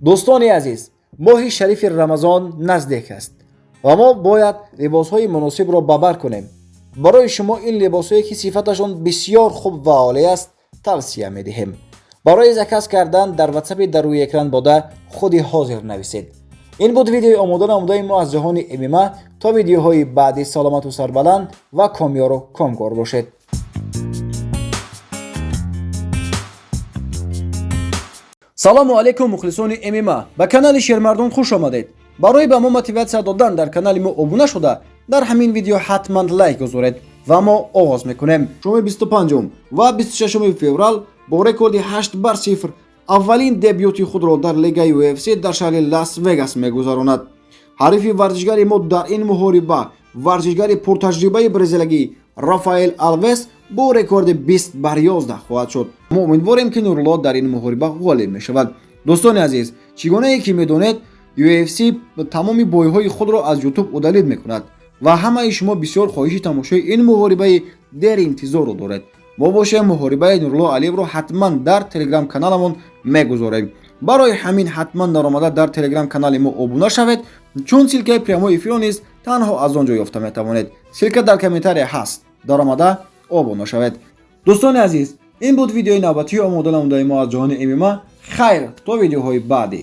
Дӯстони азиз, моҳи шарифи Рамазон наздик аст ва мо бояд либосҳои муносибро ба бар кунем. Барои шумо ин либосҳое, ки сифаташон бисёр хуб ва олӣ аст, тавсия медиҳем. Барои заказ кардан дар ватсапи дар рӯи экран бода худи ҳозир нависед. Ин буд видеои омода намудаи мо аз ҷаҳони ММА. То видеоҳои баъдӣ саломату сарбаланд ва комёру комкор бошед. Салому алайкум, мухлисони ММА, ба канали Шермардон хуш омадед. Барои ба мо мотиватсия додан дар канали мо обуна шуда, дар ҳамин видео ҳатман лайк гузоред ва мо оғоз мекунем. Шоми 25 ва 26 феврал бо рекорди 8-0 аввалин дебюти худро дар лигаи UFC дар шаҳри Лас Вегас мегузаронад. Ҳарифи варзишгари мо дар ин муҳориба варзишгари пуртаҷрибаи бразилагӣ Рафаэл Алвес бо рекорди 20-11 хоҳад шуд. Мо умедворем, ки Нурулло дар ин муҳориба ғолиб мешавад. Дӯстони азиз, чӣ гунае ки медонед, UFC тамоми бойҳои худро аз YouTube удалить мекунад ва ҳамаи шумо бисёр хоҳиши тамошои ин муҳорибаи деринтизорро доред. Мо бошем, муҳорибаи Нурулло Алиевро ҳатман дар телеграм каналамон мегузорем. Барои ҳамин ҳатман даромада дар телеграм канали мо обуна шавед, чун ссылкаи прямой эфирро низ танҳо аз он ҷо ёфта метавонед. Ссылка дар комментария ҳаст, даромада обуна шавед. Дӯстони азиз, ин буд видеои навбатии омода намудаи мо аз ҷаҳони ММА. Хайр, то видеоҳои баъдӣ.